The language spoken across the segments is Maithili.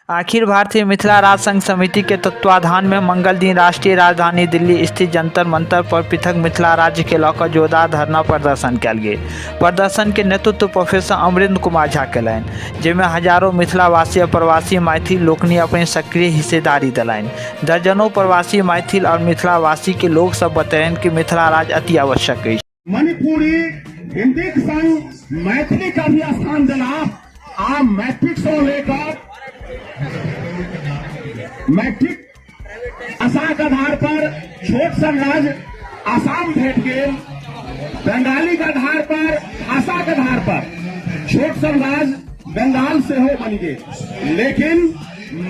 अखिल भारतीय मिथिला राज संघ समिति के तत्वाधान में मंगल दिन राष्ट्रीय राजधानी दिल्ली स्थित जंतर मंतर पर पृथक मिथिला राज्य के लऽ कऽ जोरदार धरना प्रदर्शन कयल गेल। प्रदर्शन के नेतृत्व प्रोफेसर अमरेंद्र कुमार झा केलनि, जाहिमे हजारों मिथिलावासी आ प्रवासी मैथिल लोकनि अपन सक्रिय हिस्सेदारी देलनि। दर्जनों प्रवासी मैथिल आओर मिथिलावासी के लोक सब बतेलनि कि मिथिला राज्य अति आवश्यक अछि। मणिपुरी हिंदी के संग मैथिली का भी स्थान दिला आ मैट्रिक से लेकर मैट्रिक भाषा के आधार पर छोट सन राज्य आसाम भेट गेल। बंगाली के आधार पर, भाषा के आधार पर छोट सन राज्य बंगाल सेहो बनि गेल, लेकिन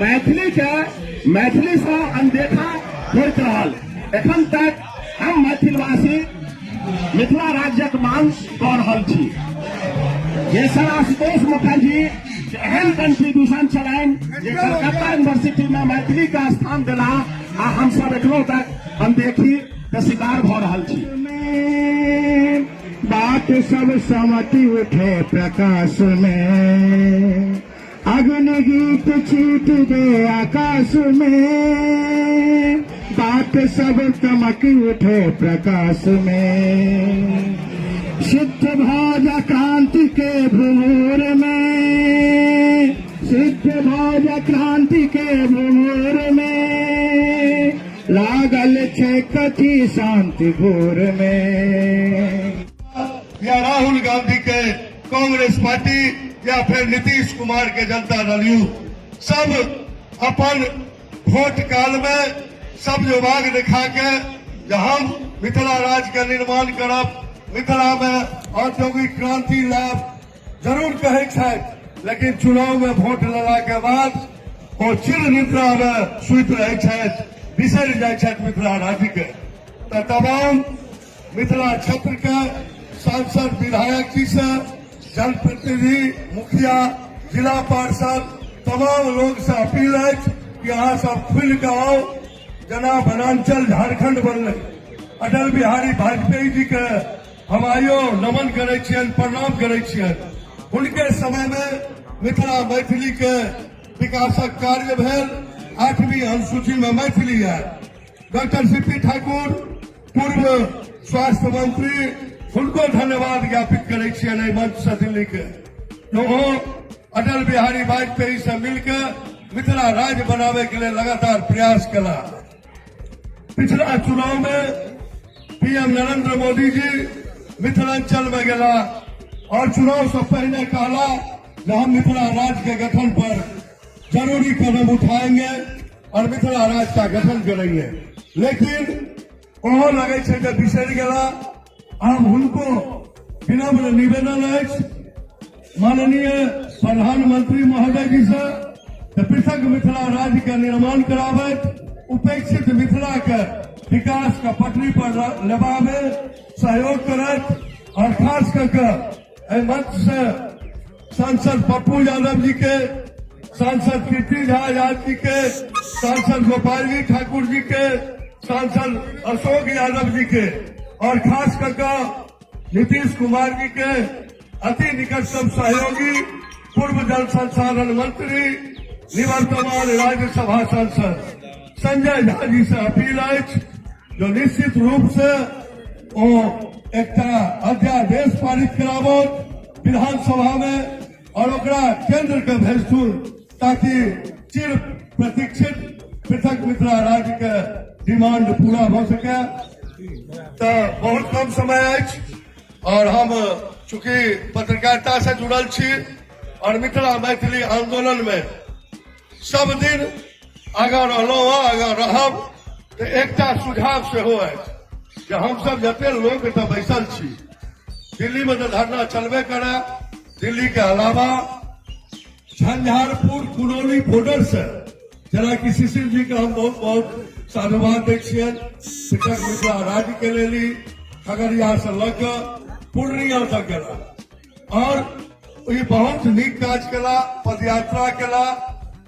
मैथिली के मैथिली से अनदेखा होइत रहल। एखन तक हम मैथिलवासी मिथिला राज्यक मांग कऽ रहल छी। जे सर आशुतोष मुखर्जी एहन कंट्रीब्यूशन छलनि जे कलकत्ता यूनिवर्सिटी में मैथिली का स्थान दिला आ हम सब एखनो तक अनदेखी के शिकार भऽ रहल छी। बात सब सहमति उठे प्रकाश में, अग्नि गीत छीट दे आकाश में, बात सब चमक उठे प्रकाश में, सिद्ध भौज क्रांति के भूर में, सिद्ध भौज क्रांति के भूर में, लागल छे कथी शांति भोर में। या राहुल गांधी के कांग्रेस पार्टी या फिर नीतीश कुमार के जनता दल you सब अपन वोट काल में सब जो वाग दिखा के जे हम मिथिला राज्य के निर्माण करब, मिथिला में औद्योगिक क्रांति लाभ जरूर कहै छथि, लेकिन चुनाव में वोट लेला के बाद ओ चिर निद्रा में सुति रहै छथि, बिसरि जाइ छथि मिथिला राज्य के। तऽ तमाम मिथिला क्षेत्र के सांसद विधायक जी से, जनप्रतिनिधि, मुखिया, जिला पार्षद, तमाम लोग से अपील अछि कि अहाँ सब खुलि के आउ। जेना वनांचल झारखंड बनलै, अटल बिहारी वाजपेयी जी के हम आइयो नमन करै छियनि, प्रणाम करै छियनि। हुनके समय में मिथिला मैथिली के विकासक कार्य भेल, 8वीं अनुसूची में मैथिली आयल। डॉक्टर सी पी ठाकुर पूर्व स्वास्थ्य मंत्री, हुनको धन्यवाद ज्ञापित करै छियनि एहि मंच से दिल्ली के, जो ओ अटल बिहारी वाजपेयी से मिलके मिथिला राज्य बनावे के लिए लगातार प्रयास कला। पिछला चुनाव में पीएम नरेंद्र मोदी जी मिथिलांचल में गेला और चुनाव से पहले कहला कि हम मिथिला राज्य के गठन पर जरूरी कदम उठाएंगे और मिथिला राज्य का गठन करेंगे, लेकिन ओहो लगे छै जे बिसरि गेला। आब हुनको विनम्र निवेदन अछि माननीय प्रधानमंत्री महोदय जी से पृथक मिथिला राज्य के निर्माण कराबैत उपेक्षित मिथिला के विकास के पटरी पर लेबा में सहयोग करैत और खास करके एहि मंच से सांसद पप्पू यादव जी के, सांसद कीर्ति झा आजाद जी के, सांसद गोपाल जी ठाकुर जी के, सांसद अशोक यादव जी के और खास करके नीतीश कुमार जी के अति निकटतम सहयोगी पूर्व जल संसाधन मंत्री निवर्तमान राज्यसभा सांसद संजय झा जी से अपील अछि जो निश्चित रूप से ओ एकटा अध्यादेश पारित कराबत विधानसभा में और ओकरा केंद्र के भेजथुन ताकि चिर प्रतीक्षित पृथक मिथिला राज्य के डिमांड पूरा भऽ सके। तो बहुत कम समय अछि और हम चूंकि पत्रकारिता से जुड़ल छी और मिथिला मैथिली आंदोलन में सब दिन आगाँ रहलहुँ हँ, आगाँ रहब। तो एकटा सुझाव सेहो अछि जे हमसब जते लोक एतऽ बैसल छी, दिल्ली में तो धरना चलबे करे, दिल्ली के अलावा झंझारपुर कुनौली बॉर्डर से जेना कि शिशिर जी के हम बहुत बहुत साधुवाद दै छियनि, पृथक मिथिला राज्य के लेल ही खगड़िया से लऽ कऽ पूर्णिया तक गेला और ई बहुत नीक काज केला, पदयात्रा केला,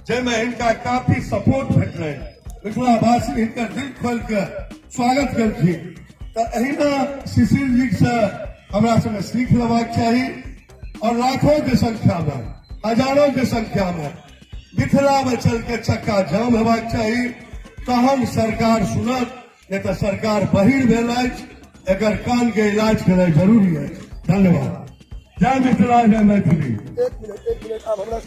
जाहिमे हिनका काफी सपोर्ट भेटलनि, मिथिलावासी हिनकर दिल खोलि के स्वागत केलखिन। तऽ एहिना शिशिर जी से हमरा सबके सीख लेबाक चाही और लाखों के संख्या में, हजारों के संख्या में मिथिला में चल के चक्का जाम हेबाक चाही, तहन सरकार सुनत, नहीं तो सरकार बहिर भेल अछि। एकर कान के इलाज केनाइ जरूरी अछि। धन्यवाद। जय मिथिला, जय मैथिली। एक मिनट, एक मिनट, आब हमरा